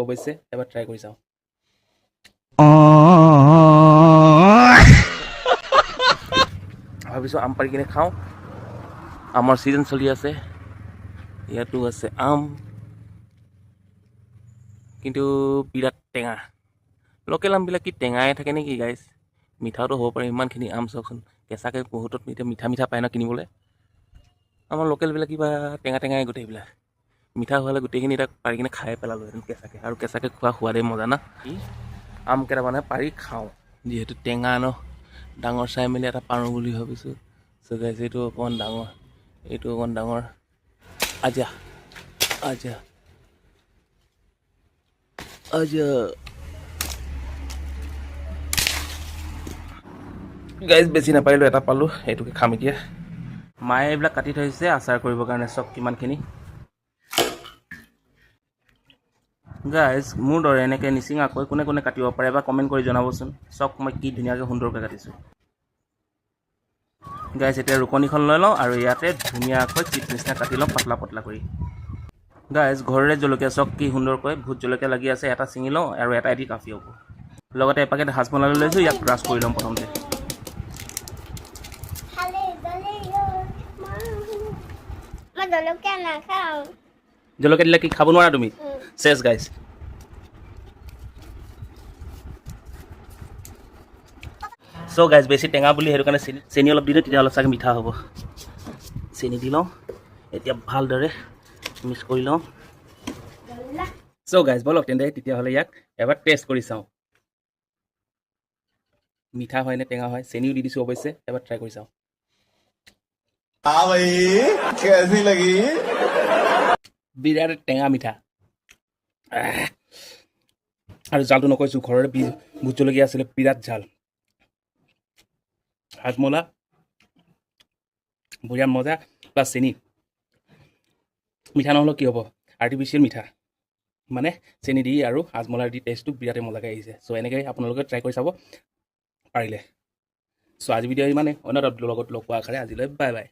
অৱশ্যে এবাৰ ট্ৰাই কৰি চাওঁ। ভাবিছোঁ আম পাৰি কিনে খাওঁ, আমৰ ছিজন চলি আছে। ইয়াতো আছে আম, কিন্তু বিৰাট টেঙা। লোকেল আমবিলাক কি টেঙাই থাকে নেকি গাইজ? মিঠাওতো হ'ব পাৰে। ইমানখিনি আম চাওকচোন, কেঁচাকৈ বহুতত এতিয়া মিঠা মিঠা পায় ন কিনিবলৈ। আমাৰ লোকেলবিলাক কিবা টেঙা টেঙাই গোটেইবিলাক। মিঠা হোৱালে গোটেইখিনি তাক পাৰি কিনে খাই পেলালোহেঁতেন কেঁচাকৈ। আৰু কেঁচাকৈ খোৱা সোৱাদেই মজা না। কি আম কেইটামানে পাৰি খাওঁ, যিহেতু টেঙা ন। ডাঙৰ চাই মেলি এটা পাৰোঁ বুলি ভাবিছোঁ। চ' গাইজ, এইটো অকণমান ডাঙৰ, এইটো অকণমান ডাঙৰ। আজা আজা আজা গাইজ, বেছি নাপাৰিলোঁ, এটা পালোঁ, এইটোকে খাম এতিয়া। মায়ে এইবিলাক কাটি থৈছে আচাৰ কৰিবৰ কাৰণে। চব কিমানখিনি গাইজ, মোৰ দৰে এনেকৈ নিচিঙাকৈ কোনে কোনে কাটিব পাৰে বা কমেণ্ট কৰি জনাবচোন। চব মই কি ধুনীয়াকৈ সুন্দৰকৈ কাটিছোঁ গাইজ। এতিয়া ৰুকনিখন লৈ লওঁ আৰু ইয়াতে ধুনীয়াকৈ চিপছ নিচিনা কাটি লওঁ, পাতলা পাতলা কৰি। গাইজ, ঘৰৰে জলকীয়া চক, কি সুন্দৰকৈ ভোট জলকীয়া লাগি আছে। এটা ছিঙি লওঁ আৰু এটা এদি কাফি হ'ব। লগতে এপাকেট হাজমলা লৈ লৈছোঁ, ইয়াক ব্ৰাছ কৰি ল'ম প্ৰথমতে। জলকীয়া দিলে কি খাব নোৱাৰা তুমি? চেছ গাইজ। চ' গাইজ, বেছি টেঙা বুলি সেইটো কাৰণে চেনি অলপ দিলে তেতিয়া অলপ চাগে মিঠা হ'ব। চেনি দি লওঁ এতিয়া, ভালদৰে মিক্স কৰি লওঁ। চ' গাইজ, ব'লক তেন্তে তেতিয়াহ'লে ইয়াক এবাৰ টেষ্ট কৰি চাওঁ, মিঠা হয় নে টেঙা হয়। চেনিও দি দিছোঁ অৱশ্যে, এবাৰ ট্ৰাই কৰি চাওঁ। বিৰাট টেঙা মিঠা আৰু জালটো নকৈছোঁ, ঘৰৰে ভোট জলকীয়া আছিলে, বিৰাট জাল। হাজমলা বঢ়িয়া মজা, প্লাছ চেনি। মিঠা নহ'লেও কি হ'ব, আৰ্টিফিচিয়েল মিঠা মানে চেনি দি আৰু হাজমলা দি টেষ্টটো বিৰাটেই মজাকৈ আহিছে। চ' এনেকৈ আপোনালোকে ট্ৰাই কৰি চাব পাৰিলে। চ' আজি ভিডিঅ' ইমানে, অন্য এটা লগত লগ পোৱা আশাৰে আজিলৈ বাই বাই।